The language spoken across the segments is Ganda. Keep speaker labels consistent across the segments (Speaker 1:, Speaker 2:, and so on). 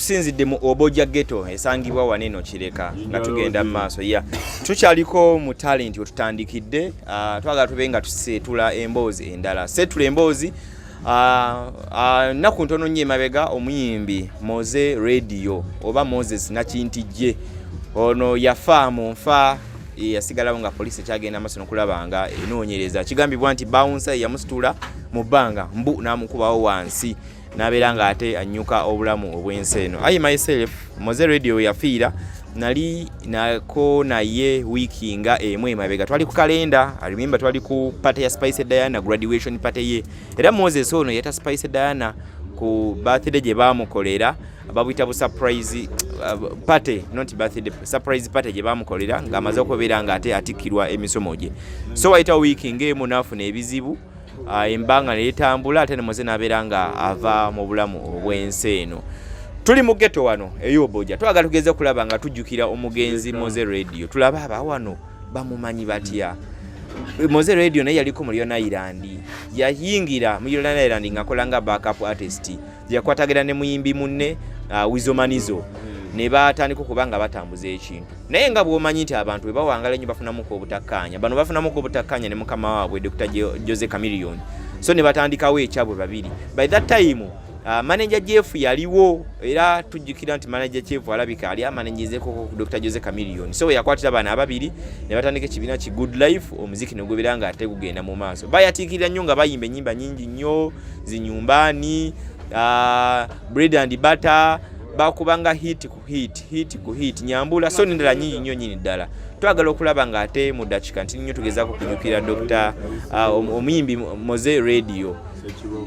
Speaker 1: Tusinzidde mu Oboja Ghetto esangibwa wano eno Kireka nga tugenda mu maaso. Ya, tukyaliko mu talent wetutandikidde. Twagala tube nga tuseetula emboozi endala, seetula emboozi. Nnaku ntono nnyo emabega, omuyimbi Moze Radio oba Moses Nakintijje ono yafa mu nfa yasigalawo nga poliisi ekyagenda maaso nokulaba nga enoonyereza. Kigambibwa nti bouncer yamusitula mu bbanga mbu n'amukubawo wansi n'abeera ng'ate annyuka obulamu obw'ensi eno. I myself, Moze Radio we yafiira nali nako naye wiiki nga emu emabega. Twali ku kalenda, I remember, twali ku party ya Spice Diana, graduation party ye. Era Moses ono yata Spice Diana ku birthday gye baamukolera, babuyita bu surprise party, not birthday, surprise party gye baamukolera ng'amaze okubeera ng'ate atikkirwa emisomo gye. So wayitawo wiiki ng'emu n'afuna ebizibu, embanga ne litambula, ate ne Moze n'abeera nga ava mu bulamu obw'ensi eno. Tuli mu ghetto wano ey'Oboja, twagala tugeze okulaba nga tujjukira omugenzi Moze Radio, tulabe aba wano bamumanyi batya Moze Radio. Naye yaliko mu Leone Island, yayingira mu Leone Island ng'akola nga backup artist. Yakwatagana ne muyimbi munne, Wizo Manizo, ne batandika okuba nga batambuza ekintu. Naye nga bw'omanyi nti abantu bwe bawangala ennyo bafunamuko obutakkaanya, bano bafunamuko obutakkaanya ne mukama waabwe Dr Jose Chameleone, so ne batandikawo ekyabwe babiri. By that time, manager Jeff yaliwo, era tujjukira nti manager Jeff alabika ali amanagezeko ku Dr Jose Chameleone. So yakwatira bano ababiri ne batandika ekibiina ki Good Life. Omuziki ne gubeera nga ate gugenda mu maaso. Bayatiikirira nnyo nga bayimba ennyimba nnyingi nnyo, zinyumbaani, Bread and Butter, bakubanga hit ku hit, hit ku hit, Nyambula, so nendala nyingi nnyo nyini ddala. Twagala okulaba nga ate mu dakiika nti nnyo tugezaako kujjukira Dr omuyimbi Moze Radio.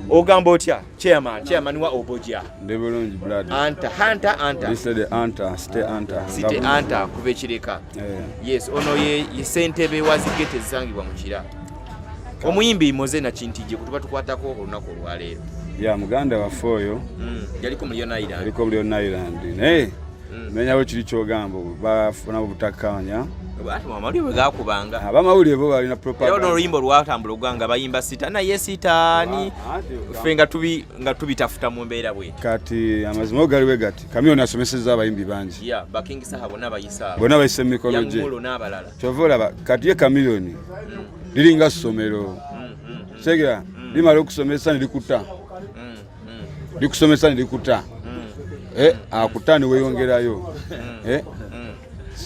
Speaker 1: Ogamba otya, chairman, chairman wa Oboja?
Speaker 2: Ndi bulungi, blood.
Speaker 1: Anta hanta anta.
Speaker 2: Listed anta ste anta.
Speaker 1: Site anta kuva Ekireka. Yes, ono ye ssentebe wa zi ghetto ezisangibwa mu Kira. Omuyimbi Moze Nakintije kutuba tukwatako olunaku olwaleero.
Speaker 2: Ya, muganda waffe oyo.
Speaker 1: Yaliko mu Leone Island.
Speaker 2: Aliko mu Leone Island, naye menyawo kiri kyogamba, bafuna obutakkaanya.
Speaker 1: Ate amawulire bwe gakubanga.
Speaker 2: Abamawulire bo balina
Speaker 1: Era
Speaker 2: propaganda.
Speaker 1: oluyimba olwatambula ogwanga bayimba sita naye sitaani. Ffe nga tubitafuta mu mbeera bweti.
Speaker 2: Kati amazima galiwe gati, Chameleone asomesezza abayimbi bangi.
Speaker 1: Ya, ba King Saha bonna bayisa.
Speaker 2: Bonna bayise mu mikono gye.
Speaker 1: Young Mulo n'abalala.
Speaker 2: Kyova olaba kati ye Chameleone liringa ssomero, segera limala okusomesa ne likuta, likusomesa ne likuta. Akuta ne weeyongerayo.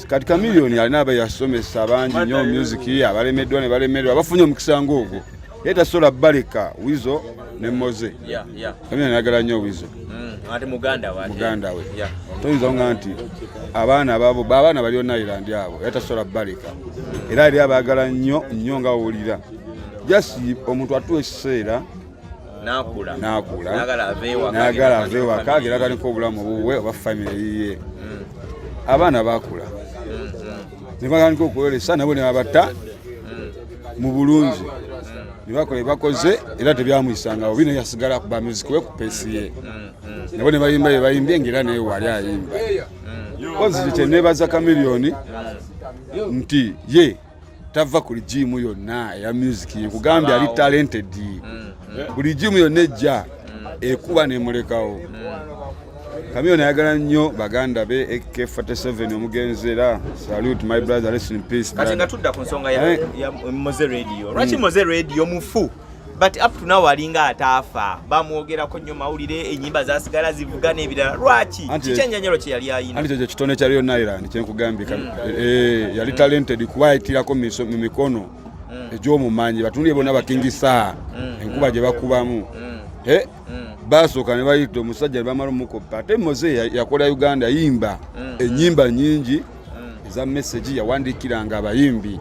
Speaker 2: Kati Chameleone alina abayasomesa bangi nnyo music, abalemeddwa ne balemererwa, bafunye omukisa ng'ogwo, ye tasobola baleka Wizo ne Moze. Chameleone ayagala nnyo Wizo.
Speaker 1: Ate muganda we ate.
Speaker 2: Muganda we. Toyinza nga nti abaana babo, abaana bali on island abo, era tasobola baleka, era eri abaagala nnyo nnyo nga wulira just omuntu atuwa ekiseera.
Speaker 1: N'akula.
Speaker 2: N'akula.
Speaker 1: N'agala ave ewaka.
Speaker 2: N'agala ave ewaka, agera kaliko obulamu bubwe oba famire yiye. Abaana bakula ne batandika okwolesa, nabo ne babata mu bulungi ne bakola ebakoze, era tebyamwisangawo bino. Yasigala kuba music we ku pace ye, nabo ne bayimba bye bayimbye, ngaera naye wali ayimba. Kozi kyeneebaza Chameleone nti ye tava ku regime yonna eya music. Nkugambye, ali talented. Buli regime yonna ejja ekuba nemulekawo. Chameleone ayagala nnyo baganda be, AK47 omugenzi, era salute my brother, rest in peace.
Speaker 1: Kati nga tudda ku nsonga ya Moze Radio, lwaki Moze Radio mufu, but up to now alinga ataafa? Bamwogerako nnyo mawulire, enyimba zasigala zivuga n'ebirala. Lwaki? Kiki enjanyalo kye yali ayina?
Speaker 2: Anti kyekyo kitone kya Leone Island kyenkugambye. Yali talented kuba ayitirako mu mikono egy'omumanyi. Batunulye bonna ba King Saha, enkuba gye bakubamu. Basooka ne bayita omusajja ne bamala omukopa. Ate Moze yakola Uganda, yimba enyimba nyingi eza message, yawandiikiranga abayimbi,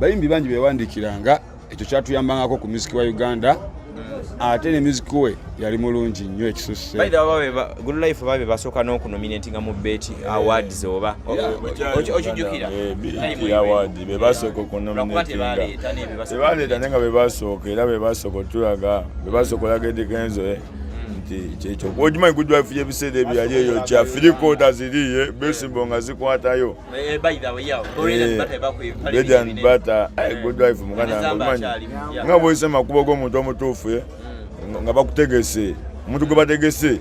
Speaker 2: bayimbi bangi beyawandiikiranga. Ekyo kyatuyambangako ku music wa Uganda, ate ne music we yali mulungi nnyo ekisusse.
Speaker 1: By the way, Good Life babe basooka n'okunominatinga mu BET Awards, oba okijjukira?
Speaker 3: BET Award be basooka
Speaker 1: Lwakuba
Speaker 3: okunominatinga.
Speaker 1: Tebaleeta n'ebyo basooka.
Speaker 3: Tebaleeta, naye nga be basooka, era be basooka otulaga, be basooka olaga Eddy Kenzo nti kyekyo ogimanyi Good Life y'ebiseera ebyo yali eyo kya three quarters iri besimbo nga zikwatayo.
Speaker 1: By the way, yeah, Bread and Butter
Speaker 3: Bread and
Speaker 1: ebinene.
Speaker 3: Butter, Good Life, muganda wange.
Speaker 1: Nezamba
Speaker 3: Omanyi
Speaker 1: akyalimu, yeah.
Speaker 3: nga bwoyise makubo g'omuntu omutuufu, nga bakutegese, omuntu gwe bategese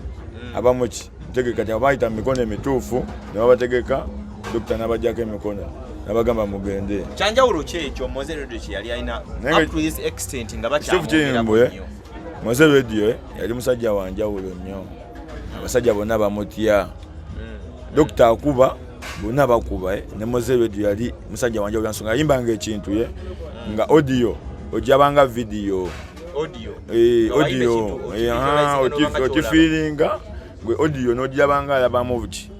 Speaker 3: aba muki nti Kutegeka tebabayita mu mikono emituufu ne babategeka, dokita n'abajjako emikono n'abagamba mugende.
Speaker 1: Kyanjawulo ki ekyo Mowzey Radio kye yali alina up to this extent nga
Speaker 3: kituufu kiri
Speaker 1: bakyamwogerako nnyo?
Speaker 3: Mowzey Radio yali musajja wa njawulo nnyo, abasajja bonna bamutya. Dokita akuba, bonna bakuba. Ne Mowzey Radio yali musajja wa njawulo, nsonga yayimbanga ekintu ye nga audio ojabanga video.
Speaker 1: Audio.
Speaker 3: Eh,
Speaker 1: Nga wayimba
Speaker 3: audio
Speaker 1: ekintu, okivisualizinga n'oba nga ky'olaba.
Speaker 3: Okifiiringa gwe audio n'ojabanga alabamu buki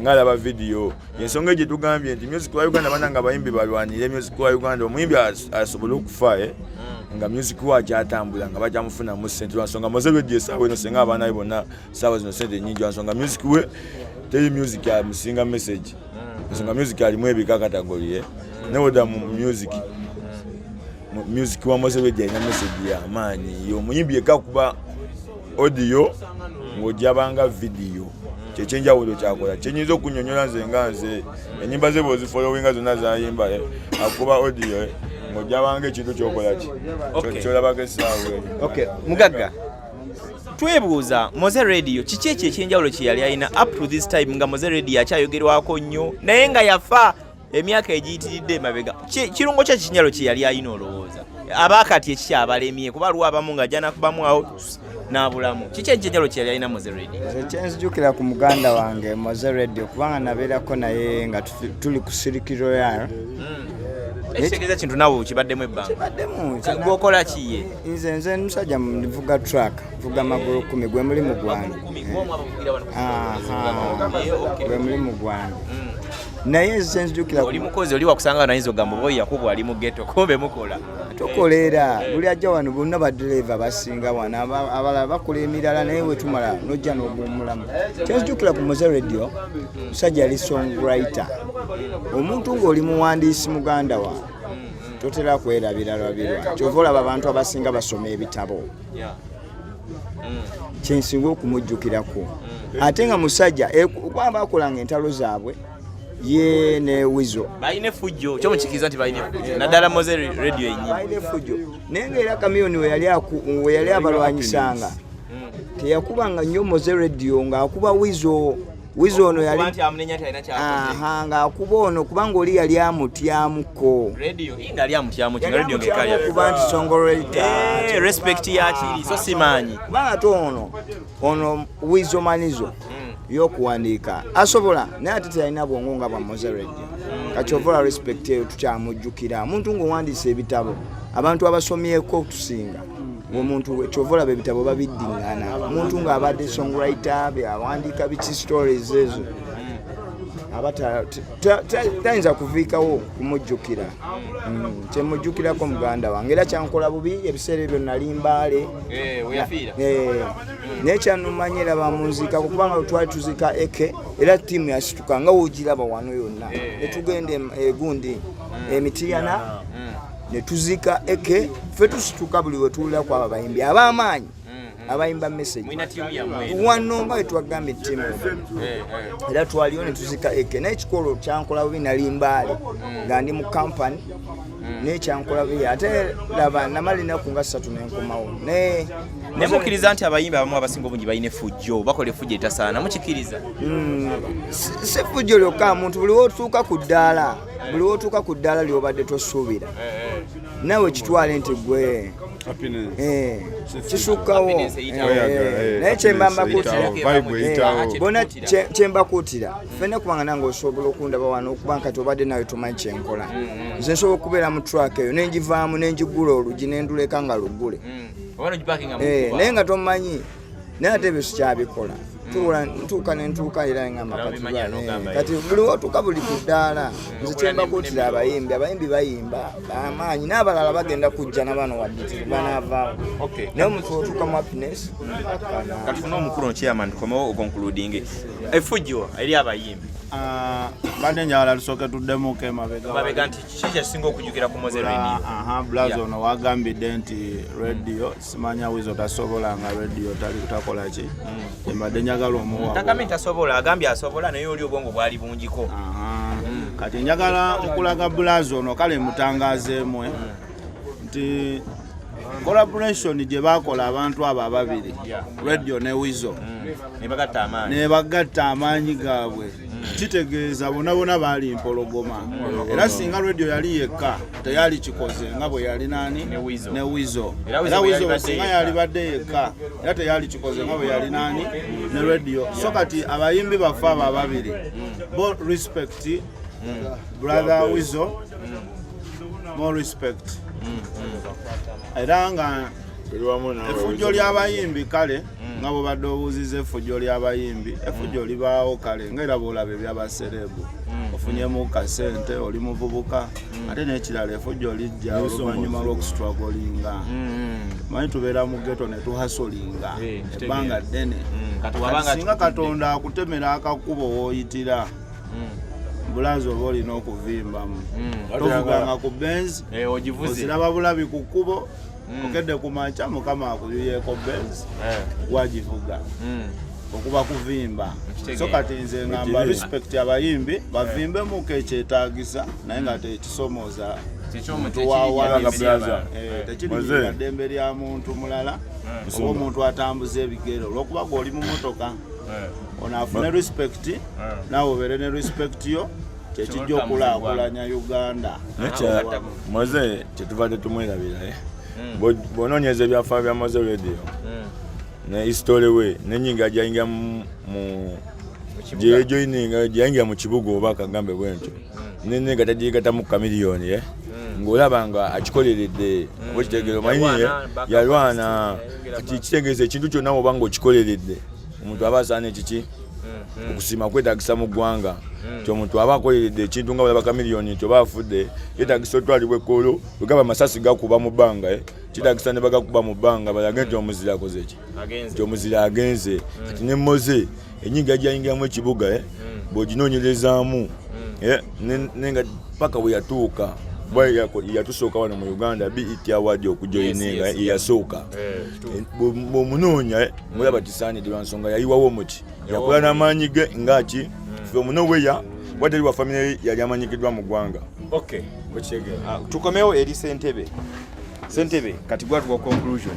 Speaker 3: ng'alaba video. Ensonga egyo tugambye nti music wa Uganda, bana nga abayimbi balwanire music wa Uganda, omuyimbi asobole okufa nga music we akyatambula, nga bakyamufunamu sente, lwansonga Mowzey Radio esaawa eno senga abaana be bonna saawa zino sente nyingi, lwansonga music we teri music amusinga message, ensonga music alimu ebika category newoda mu music, music wa Mowzey Radio alina message y'amaanyi. Omuyimbi yekka kuba audio ng'ojabanga video, kyekyenjawulo kyakola kyenyinza okunyonyola nze nga nze. Enyimba ze bwozifollowinga zonna zayimba, akuba audio ng'ojabanga ekintu kyokola ki kyolabako essaawa eyo.
Speaker 1: Okay, mugagga, twebuuza Mowzey Radio kiki ekyo ekyenjawulo kye yali alina up to this time nga Mowzey Radio akyayogerwako nnyo naye nga yafa emyaka egiyitiridde emabega? Kirungo ki ekinjawulo kye yali alina olowooza abaakati ekikyabalemye, kuba aliwo abamu nga ajja nakubamu awo n'abulamu? Kiki ekyenjawulo kye yali alina Mowzey Radio?
Speaker 4: Nze kyenzijukira ku muganda wange Mowzey Radio, kubanga nabeerako naye nga tuli ku Silk Royal.
Speaker 1: Ekitegeeza kintu naawe okibaddemu ebbanga.
Speaker 4: Kibaddemu.
Speaker 1: Gwokola kiye?
Speaker 4: Nze musajja nvuga truck, nvuga magulu 10, gwe mulimu gwange. Aha, gwe mulimu gwange, naye nze nzijukira
Speaker 1: Oli mukozi, oli wakusanga nayinza ogamba oba Yakubu ali mu ghetto, kumbe mukola.
Speaker 4: Tukola, era buli ajja wano bonna badereva basinga wano, abalala bakola emirala, naye wetumala nojja n'ogumulamu. Kyenzijukira ku Mowzey Radio, musajja yali songwriter. Omuntu ng'oli muwandiisi, muganda wange, totera kwerabiralabirwa, kyova olaba abantu abasinga basoma ebitabo. Kyensinga okumujjukirako, ate nga musajja kuba bakolanga entalo zaabwe ye ne Wizo.
Speaker 1: Balina effujjo, kyomukikiriza nti balina effujjo, naddala Mowzey Radio yennyini?
Speaker 4: Balina effujjo, naye ngaera Kamiyoni we yali abalwanyisanga, teyakubanga nnyo Mowzey Radio, ng'akuba Wizo. Wizo ono yali
Speaker 1: Kuba nti amunenya nti alina kyakoze.
Speaker 4: Aha, ng'akuba ono kubanga oli yali amutyamuko.
Speaker 1: Radio nga ali amutyamu ki? Nga
Speaker 4: Yali
Speaker 1: radio ng'ekali
Speaker 4: amutyamu okuba nti songwriter.
Speaker 1: Eh, respect yakiri so simanyi.
Speaker 4: Kubanga ate ono Wizo Manizo y'okuwandiika asobola, naye ate teyalina bwongo nga bwa Mowzey Radio. Kakyova respect eyo tukyamujjukira. Omuntu ng'owandiisa ebitabo, abantu abasomyeko tusinga omuntu, kyova olaba ebitabo babiddiŋŋana. Omuntu ng'abadde songwriter, byawandiika biki, stories ezo, aba tayinza kuviikawo kumujjukira. Kyemujjukirako muganda wange, era kyankola bubi ebiseera ebyo nali Mbaale.
Speaker 1: Eh, weyafiira.
Speaker 4: Eh, naye kyanumanya era bamunziikako, kubanga twali tuziika eke, era ttiimu yasituka nga wogiraba wano yonna, netugenda egundi emitiyana netuziika eke. Ffe tusituka buli wetuwulira ku abo abayimbi ab'amaanyi abayimba message.
Speaker 1: Mulina ttiimu yammwe eno.
Speaker 4: Wano nga wetwagambye ttiimu, era twaliyo netuzika eke, naye ekikolo kyankola bubi, nali Mbaale nga ndi mu kampany, naye kyankola bubi. Ate laba namala ennaku nga 3 nenkomawo naye.
Speaker 1: Ne mukkiriza nti abayimbi abamu abasinga obungi balina effujjo, bakola effujjo etasaana, mukikkiriza?
Speaker 4: Si effujjo lyokka, muntu buli wotuuka ku ddaala, buli wotuuka ku ddaala lyobadde tosuubira, naawe kitwale nti gwe
Speaker 2: Happiness.
Speaker 4: Kisukkawo.
Speaker 1: Happiness eyitawo.
Speaker 4: Naye kyembambakuutira
Speaker 2: Vibe eyitawo.
Speaker 4: Bona kyembakuutira ffenna, kubanga nange osobola okundaba wano okuba kati obadde nawe tomanyi kyenkola. Nze nsobola okubeera mu truck eyo nenjivaamu nenjigula olugi nenduleka nga luggule.
Speaker 1: Oba nogipakinga.
Speaker 4: Naye nga tomanyi, naye ate ebyo sikyabikola. Ntuuka nentuuka era ngamba
Speaker 1: Era
Speaker 4: kati
Speaker 1: obimanya n'ogamba,
Speaker 4: kati buli wotuuka buli ku ddaala. Nze kyembakuutira abayimbi, abayimbi bayimba amaanyi n'abalala bagenda kujja nabano wadde banaavaawo, naye omuntu otuuka mu happiness kana.
Speaker 1: Katufune omukulu chairman, tukomewo oconcluding effujjo eri abayimbi.
Speaker 5: Ah, mbadde njagala tusooke tuddemuko emabega.
Speaker 1: Mabega nti kiki kyasinga okujjukira ku Mowzey Radio?
Speaker 5: Aha, blaza.
Speaker 1: Yeah.
Speaker 5: Ono wagambidde nti Radio simanya Wizo tasobola, nga Radio tali takola ki, mbadde njagala omuwa.
Speaker 1: Tagambye nti tasobola, agambye asobola, naye oli obwongo bwali bungiko.
Speaker 5: Aha. Kati njagala okulaga bulaza ono, kale mutangazeemwe nti Collaboration gye bakola abantu abo ababiri, Radio ne Weasel, nebagatta amaanyi gaabwe, kitegeeza bona bona baali mpologoma. Era singa Radio yali yekka teyali kikoze nga bwe yali nani ne Weasel. Era Weasel singa yali badde yekka era teyali kikoze nga bwe yali nani ne Radio. So kati abayimbi baffe abo ababiri bo, respect brother Weasel, more respect. Era nga effujjo ly'abayimbi, kale nga bwebadde obuuziza effujjo ly'abayimbi, effujjo libaawo kale nga era bwolaba ebyabaserebu, ofunyemu kasente, oli muvubuka. Ate n'ekirala, effujjo lijja oluvannyuma lw'okustrugglinga. Manyi tubeera mu ghetto ne tuhustlinga ebbanga ddene. Kati singa Katonda akutemera akakubo w'oyitira, bulazi oba olina okuvimbamu, tovuganga ku Benz, oziraba bulabi ku kkubo, okedde ku makya Mukama akuyuyeeko Benz, wagivuga, okuba kuvimba. So kati nze ngamba respect abayimbi, bavimbemuko ekyetagisa, naye nga tekisomooza muntu wa wansi, tekirinyirira ddembe lya muntu mulala oba omuntu atambuza ebigere olwokuba gweoli mu motoka. Ono afune respect, naawe obeere ne respect yo, kyekijja okulaakulanya Uganda.
Speaker 3: Moze kyetuva tetumwerabira, eh? Bw'onoonyeza ebyafaayo bya Moze Radio ne history we nenyinga gyayingira mu gyejoininga, gyayingira mu kibuga oba kagambe bwentyo, nenenga tagigatamu Chameleone, eh? Ng'olaba nga akikoleredde oba kitegeera omanyi, eh? Yalwana. Kati kitegeeza ekintu kyonna oba ng'okikoleredde, omuntu aba asaana ekiki okusiima kwetagisa mu ggwanga nti omuntu aba akoleredde ekintu nga balaba Chameleone nti oba afudde, yetagisa otwalibwa ekkoolo wegaba amasasi gakuba mu bbanga, eh? Kitagisa ne bagakuba mu bbanga balage nti omuzira akoze ki, nti omuzira agenze. Kati ne Moze enyinga gyayingiramu ekibuga, eh, bw'oginoonyerezaamu, eh, nenga paka bwe yatuuka bwe yatusooka wano mu Uganda BET Award okujoininga, yeyasooka. Bw'omunoonya mulaba kisaanidde lwa nsonga yayiwawo omuti, yakola n'amaanyi ge ngaki from nowhere, wateri wa family yali amanyikiddwa mu ggwanga.
Speaker 1: Okay, tukomewo eri Sentebe. Sentebe, kati gwatuwa conclusion.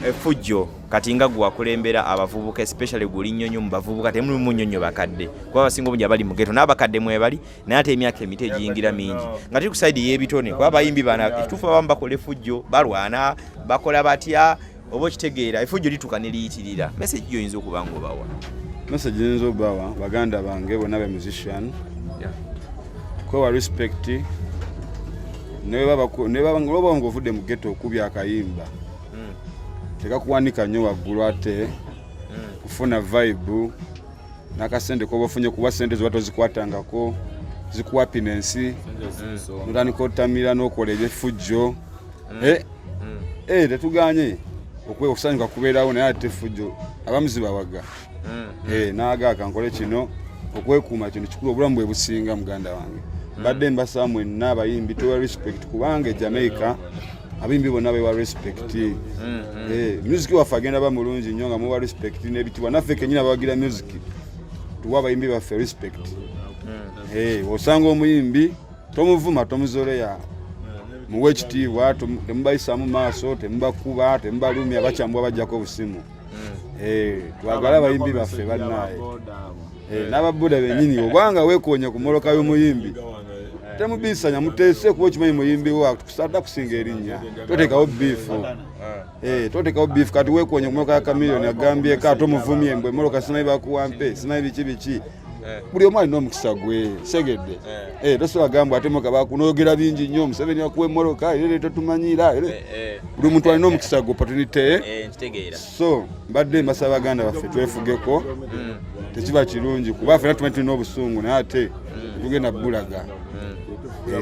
Speaker 1: Effujjo kati nga gwakulembera abavubuka, especially guli nnyonyo mu bavubuka, temulimu nnyonyo bakadde, kuba abasinga obungi abali mu ghetto n'abakadde mwebali, naye ate emyaka emito egiyingira mingi nga tuli ku side y'ebitone, kuba abayimbi bana ekituufu abamu bakola effujjo, balwana, bakola batya, oba okitegeera, effujjo lituuka ne liyitirira. Message gyoyinza okuba nga obawa?
Speaker 2: Message nyinza obawa baganda bange bonna be musician, kwewa respect. Nebaba nga ovudde mu ghetto, okubya akayimba tekakuwanika nnyo waggulu, ate kufuna vibe n'akasente koba ofunye, kuba sente zoba tozikwatangako zikuwa happiness, notandika otamira n'okola ebyefujjo. Eh, eh, tetuganye okusanyuka kubeerawo, naye ate effujjo abamu zibawaga. Eh, naaga kankole kino okwekuuma, kino kikulu, obulamu bwe businga. Muganda wange, mbadde mbasaba mwenna abayimbi tuwa respect, kubanga e Jamaica abayimbi bonna bewa respect. Eh, music waffe agenda ba mulungi nnyo nga muwa respect n'ebitibwa. Naffe kenyini abawagira music tuwa abayimbi baffe respect. Eh, osanga omuyimbi tomuvuma, tomuzoleya, muwe ekitiibwa, temubayisaamu maaso, temubakuba, temubalumya, bakyambwa bajjako obusimu. Eh, twagale abayimbi baffe bannaye. Eh, n'ababuda bennyini, obanga weekoonye ku mmotoka y'omuyimbi, temubisanya, muteese, kuba okimanyi muyimbi wo akusadda kusinga erinnya, toteekawo beef. Eh, toteekawo beef. Kati weekoonye ku mmotoka ya Chameleone, agambyeko ate omuvumye mbwe emmotoka simanyi bakuwampe, simanyi biki biki. Buli omu alina omukisa gwe segedde. Eh, tosobola gamba ate emotoka bakunoogera bingi nnyo, Museveni akuwa emmotoka era totumanyira. Buli muntu alina omukisa gwe, opportunity.
Speaker 1: Nkitegeera.
Speaker 2: So mbadde mbasaba baganda baffe twefugeko, tekiba kirungi kuba ffena tumanyi tulina obusungu, naye ate tugenda bulaga. Eh,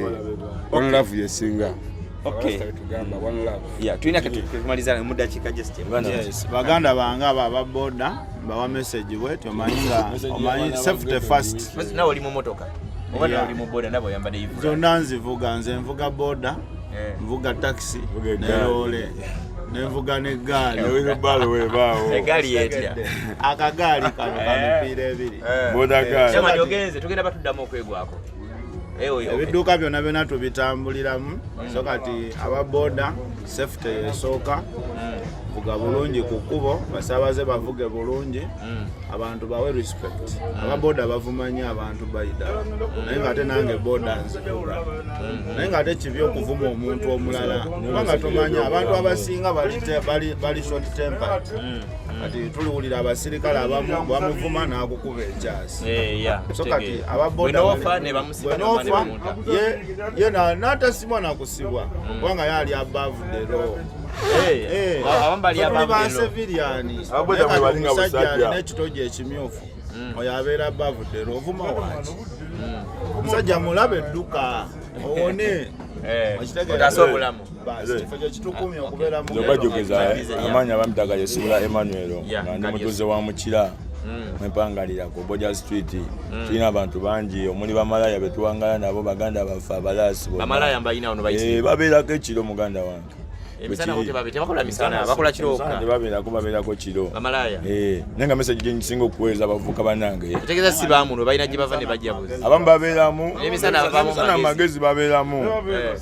Speaker 2: one love yesinga. Tugamba one love.
Speaker 1: Yeah, tulina ketumaliza mu dakiika just emu.
Speaker 5: Yes, baganda bange abo aba boda mbawa message bweti, omanyi nga omanyi safety first.
Speaker 1: Nawe oli mu motoka oba nawe oli mu boda, nabo oyambadde ivula?
Speaker 5: Zonna nzivuga, nze nvuga boda, nvuga taxi
Speaker 3: Nvuga
Speaker 5: ne
Speaker 3: eggaali.
Speaker 5: loole, nenvuga n'eggaali.
Speaker 3: Wheelbarrow weebaawo.
Speaker 1: Eggaali yetya?
Speaker 5: Akagaali kano ka mipiira ebiri.
Speaker 3: Boda gaali.
Speaker 1: Chairman, ogenze, tugenda batuddamu okwegwako.
Speaker 5: Ebidduka byonna byonna tubitambuliramu. So kati aba boda, safety esooka. Vuga bulungi ku kkubo, basaabaze bavuge bulungi, abantu bawe respect. Aba boda bavuma nnyo abantu bayidala, naye ngaate nange boda nzivuga, naye ngaate kibi okuvuma omuntu omulala kubanga tomanya abantu abasinga bali short tempered. Kati tuliwulira abasirikale abamu bamuvuma n'akukuba ekyasi. So kati aba boda
Speaker 1: Bwe n'ofa ne bamusiba, ne
Speaker 5: bwe n'ofa,
Speaker 1: bamuta.
Speaker 5: ye n'atasimwa nakusibwa kubanga ye ali above the law.
Speaker 1: Abamu bali
Speaker 5: Ffe tuli
Speaker 1: above
Speaker 5: ba
Speaker 1: the law.
Speaker 5: civilian.
Speaker 3: Ababoda
Speaker 5: Naye kati
Speaker 3: bwe bali nga
Speaker 5: omusajja
Speaker 3: busajja.
Speaker 5: alina ekitogi ekimyufu, oyo abeera above the law. Ovuma waki omusajja? Mulabe, edduka owone. Okitegeera?
Speaker 1: Otaase obulamu.
Speaker 5: Basi, kifo kye kitukumye okubeera mu
Speaker 3: Nze okwajjukiza amaanyi abamitaga yesibula Emmanuel, nga ndi mutuuze wa Mukira, mwempangalira ku Boja Street. Tulina abantu bangi omuli bamalaya betuwangala nabo, baganda baffe abalaasi bonna.
Speaker 1: Bamalaya mbalina wano bayitirivu.
Speaker 3: Babeerako ekiro, muganda wange.
Speaker 1: Emisana
Speaker 3: Bwe kiri.
Speaker 1: tebakola misana, bakola kiro
Speaker 3: Emisana
Speaker 1: wokka.
Speaker 3: Tebabeerako, babeerako kiro.
Speaker 1: Bamalaya.
Speaker 3: Naye nga message gye nsinga okuweereza abavubuka bannange,
Speaker 1: Otegeeza si baamuno, balina gye bava ne bajja buzi.
Speaker 3: Abamu babeeramu
Speaker 1: Emisana bavaamu
Speaker 3: emisana
Speaker 1: magezi.
Speaker 3: amagezi babeeramu,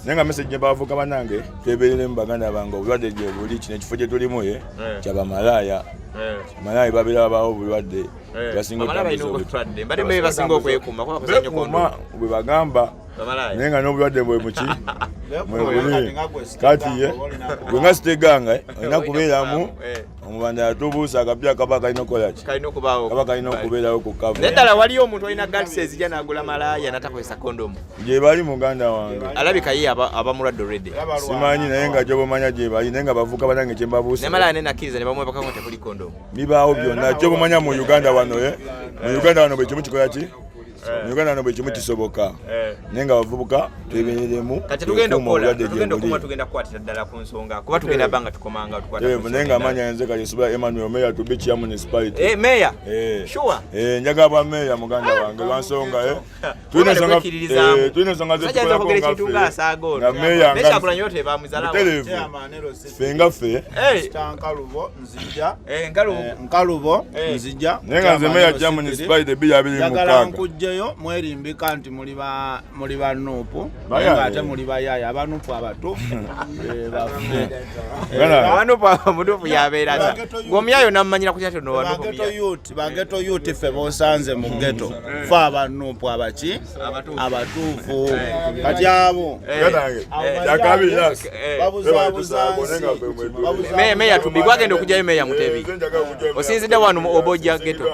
Speaker 3: naye nga message gye bavubuka bannange, twebereremu baganda bange, obulwadde gye buli. Kino ekifo gye tulimu kyabamalaaya. Malaaya babeera babaawo obulwadde. Basinga
Speaker 1: Bamalaaya balina
Speaker 3: otambuza
Speaker 1: obulwadde. Mbadde mbe basinga okwekuuma kuba bakozesa nnyo
Speaker 3: Beekuuma
Speaker 1: kondomu.
Speaker 3: bwe bagamba,
Speaker 1: Bamalaaya.
Speaker 3: naye nga n'obulwadde bwe muki mwebuli.
Speaker 5: Nga gwe
Speaker 3: Kati ye gwe nga siteganga olina kubeeramu omubanda yatubuusa akapya kaba kalina okukola ki?
Speaker 1: Kalina okubaawo.
Speaker 3: Kaba kalina okubeerawo ku
Speaker 1: Naye
Speaker 3: kava.
Speaker 1: ddala waliyo omuntu alina guts ezijja n'agula malaaya n'atakozesa kondomu?
Speaker 3: Gye bali, muganda wange.
Speaker 1: Alabika ye aba mulwadde already.
Speaker 3: Simanyi, naye nga gyobomanya gye bali, naye nga bavuka banange
Speaker 1: Ne
Speaker 3: kyembabuusa
Speaker 1: malaaya ne nakkiriza ne bamwebakako nga tekuli kondomu.
Speaker 3: Bibaawo byonna kyobomanya mu Uganda wano, mu Uganda wano buli kimu kikola ki, mu Uganda wano buli kimu kisoboka, naye nga bavubuka twebereremu.
Speaker 1: Kati tugenda
Speaker 3: twekuume
Speaker 1: okukola
Speaker 3: obulwadde gye
Speaker 1: tugenda
Speaker 3: buli.
Speaker 1: okuma, tugenda kukwatira ddala ku nsonga kuba tugenda banga tukomanga tukwata ku
Speaker 3: Teevu, naye
Speaker 1: nsonga
Speaker 3: nga
Speaker 1: endala.
Speaker 3: amanya nze Kalesuba Emmanuel, meya Tubikya municipality.
Speaker 1: Meya.
Speaker 3: Eh.
Speaker 1: Sure.
Speaker 3: Njagala bwa meya, muganda wange, lwansonga tulina
Speaker 1: Webale
Speaker 3: ensonga
Speaker 1: kwekkiririzaamu.
Speaker 3: tulina ensonga
Speaker 1: Musajja ayinza
Speaker 3: zetukolako
Speaker 1: kwogera
Speaker 3: nga
Speaker 1: ekintu
Speaker 3: ffe.
Speaker 1: ng'asaaga ono.
Speaker 3: Nga meya
Speaker 1: Naye
Speaker 3: nga
Speaker 1: Kyagulanyi yo tebamuzalawo.
Speaker 3: Mutereevu. Ffe nga ffe.
Speaker 5: Nkalubo nzija.
Speaker 1: Nkalubo.
Speaker 5: Nkalubo nzija.
Speaker 3: Naye nga nze meya jja municipality 2026.
Speaker 5: Njagala nkugjeyo mwerimbika nti muli ba NUP, naye
Speaker 3: Bayaye.
Speaker 5: nga ate muli bayaye. Abanupu abatuufu baffe.
Speaker 3: Gana.
Speaker 1: Abanupu omutuufu yabeera ata? Ng'omuyayo nammanyira ku kyatyo nowanupu.
Speaker 5: Ba ghetto youth, ba ghetto youth, ffe bosanze mu ghetto, fe abanupu abaki abatuufu. Kati abo
Speaker 3: Gana wange. Kyakabi, yes.
Speaker 5: babuzaabuza nsi.
Speaker 1: Meya Tumbi gwagenda okugyayo meya Mutebi. Osinzidde wano mu Obojja ghetto.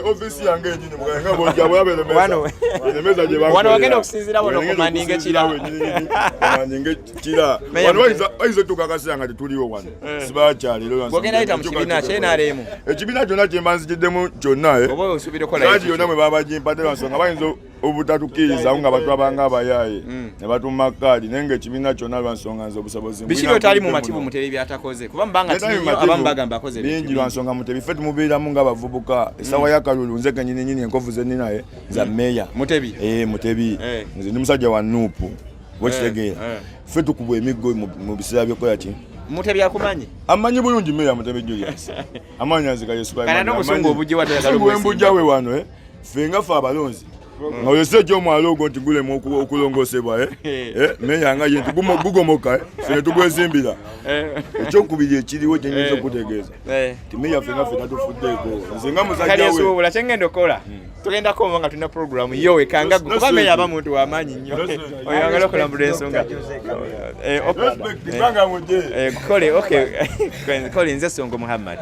Speaker 3: Ofisi yange enyini nga bojja bwabere
Speaker 1: Wano.
Speaker 3: Emeza gye
Speaker 1: Wano wagenda okusinziira wano commanding ekira.
Speaker 3: Commanding kira.
Speaker 1: Meya
Speaker 3: Wano
Speaker 1: Mutebi.
Speaker 3: bayinza otuuka akaseera nga tetuliwo wano. Sibakyaliro.
Speaker 1: Gwogenda yita mu kibiina kye NRM.
Speaker 3: Ekibiina kyonna kye mba nzikiddemu kyonna
Speaker 1: Oba osuubira okukola
Speaker 3: kaadi yonna mwe baba bagimpadde, lwansonga bayinza obutatukkirizamu nga batulabanga abayaaye ne batuma kaadi, naye nga ekibiina kyonna lwansonga nze obusobozi
Speaker 1: Biki byotali mu matibu Mutebi byatakoze? Kuba mubanga
Speaker 3: Netali
Speaker 1: tinyo
Speaker 3: mumativu,
Speaker 1: abamu bagamba akoze ebintu
Speaker 3: bingi
Speaker 1: bingi.
Speaker 3: Lwansonga Mutebi ffe tumubeeramu ng'abavubuka essaawa y'akalulu. Nze kenyini nyini enkovu ze nninaye za meya
Speaker 1: Mutebi.
Speaker 3: Mutebi. Nze ndi musajja wa NUP, okitegeera? Ffe tukubwa emiggo mu biseera by'okukola ki.
Speaker 1: Mutebi akumanyi?
Speaker 3: Amanyi bulungi meya Mutebi Julius, amanyi nzika Yesu.
Speaker 1: Kana n'obusungu obujja watayagala
Speaker 3: Obusungu
Speaker 1: obwesimba.
Speaker 3: bwembujja we wano ffe nga ffe abalonzi nga oyose ekyomwalo ogwo nti gulema okulongosebwa meya nga ye nti gugomoka ffe ne tugwezimbira. Ekyokubiri ekiriwo kyenyinza okutegeeza ti meya ffe nga ffe tatufuddeeko, nze nga musajja
Speaker 1: Kale
Speaker 3: we.
Speaker 1: Nsuubula kyengenda okukola, tugenda koma nga tulina programu yo wekanga gwe, kuba meya aba muntu wamaanyi nnyo oyagala okulambula ensonga.
Speaker 3: Respect, banga muje.
Speaker 1: Kole, okay, kole. Nze Songo Muhammad.